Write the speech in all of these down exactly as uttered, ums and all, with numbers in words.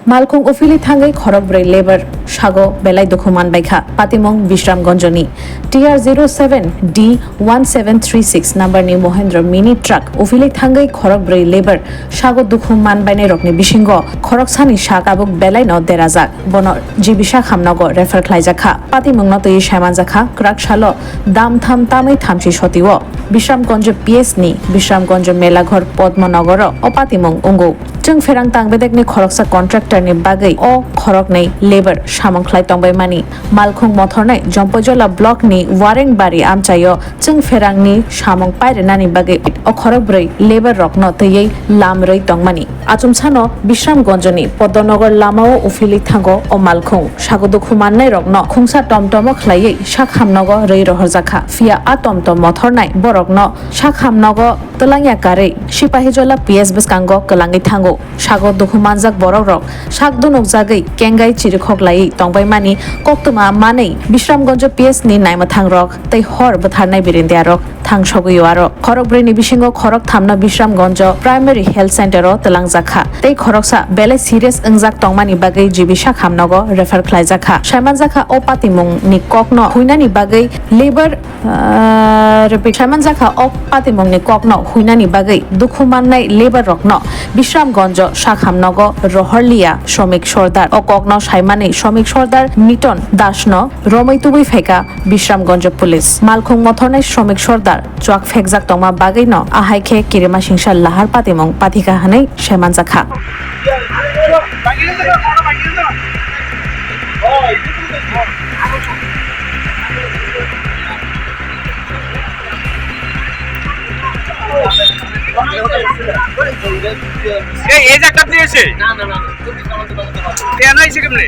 Malkhung uphili thangwi khorokbrwi labour sago belai dukhu manbaikha. Patimung Bishramganjni T R zero seven D one seven three six number ni Mahindra mini truck uphili thangwi khorokbrwi labour sago dukhu manbainairokni bisingo khoroksani sak abuk belaino derajak. Bono G B sak hamnogo refer khlaijakha. Patimungno twiwi saimanjakha kwrak salo dam tham tamwi thamchi sotio Bishramganj P S ni Bishramganj Melaghor Padmanagaro o patimung wngo. Chwng pherang tangbedekni khoroksa contractor ni bagwi o khoroknwi labour samung khlai tongbaimani. Malkhung mothornai Jompoijola block ni Warengbari amchaio chwng pherangni samung pairwnani bagwi o khorokbrwi labour rokno twiwi lamrwi tongmani. Achomsano Bishramganjni Padmanagaro lamao uphili thango o malkhung. Sago dukhu mannairokno khungsa tomtomo khlaiwi sak hamnogo rwi rohorjakha. Phiya a tomtom mothornai borokno sak hamnogo twlangya karwi Sipahijola P S bwskango kwlangwi thango. Sago dukhu manjak borokrok sak dunukjagwi kengai chirikhok laiwi tongbaimani koktwma manwi Bishramganj P S ni naimwthangrok tei hor bwtharnai birindiarok thangsogwi o aro. Khorokbrwini bisingo khorokthamno Bishramganj Primary Health Center o twlangjakha tei khoroksa belai serious wngjak tongmani bagwi G B sak hamnogo refer khlaijakha. Saimanjakha o patimungni kokno huinani bagwi labour Ah, repeat. Saimanjakha o patimungni kokno huinani bagwi dukhu mannai labour rokno Bishramganj sak hamnogo rohorliya Shomik Sordar. O kokno saimani Shomik Sordar Niton Dasno romwi tubui phaikha Bishramganj Police. Malkhung mothornai Shomik Sordar chuak phekjak tongma bagwino ahai khe kirima singsa lahar patimung pathikha hwnwi saimanjakha. এই, এই যে একটা দিয়েছে। এ, আনা হয়েছে কেমনে?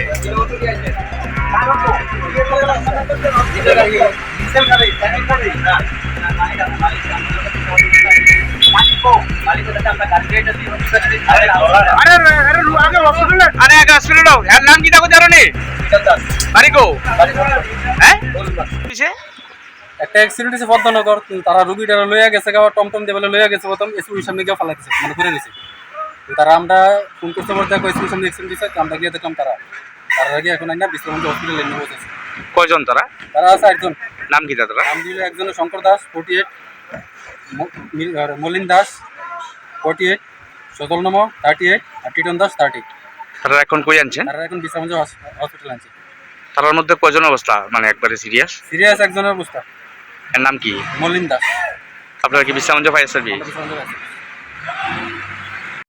আরে, আরে, আরে, আগে হসপিটালে। আরে, আগে হসপিটালে যাও। এর নাম কি দেখো, জানো নি? বাড়ি কো? হ্যাঁ? কিসে? একটা অ্যাক্সিডেন্ট হয়েছে পদ্মনগর, তো তারা রুগীটা লইয়া গেছে গা, টমটম দিয়ে বলে লইয়া গেছে, প্রথম এসিবির সামনে গিয়ে ফালাই দিছে, মানে করে দিছে। তো তারা আমরা ফোন করতে বলতে কই এসিবির সামনে অ্যাক্সিডেন্ট হয়েছে, তো আমরা গিয়ে দেখলাম তারা, তারা গিয়ে এখন আইনা বিশ্রামগঞ্জ হসপিটালে নিয়ে বসেছে। কয়জন তারা? তারা আছে আটজন। নাম কি তারা? নাম দিল একজন শঙ্কর দাস, ফোর্টি এইট, ম-, মি-, আর মলিন দাস, ফোর্টি এইট, সজল নম, থার্টি এইট, আর টিটন দাস, থার্টি। তারা এখন কই আনছেন? তারা এখন বিশ্রামগঞ্জ হস-, হসপিটালে আনছে। তারার মধ্যে কয়জন অবস্থা, মানে, একবারে সিরিয়াস? সিরিয়াস একজনের অবস্থা। এর নাম কি? মলিন দাস। আপনারা কি বিশ্রামগঞ্জ ফায়ার সার্ভিস? আমরা বিশ্রামগঞ্জ ফায়ার সার্ভিস।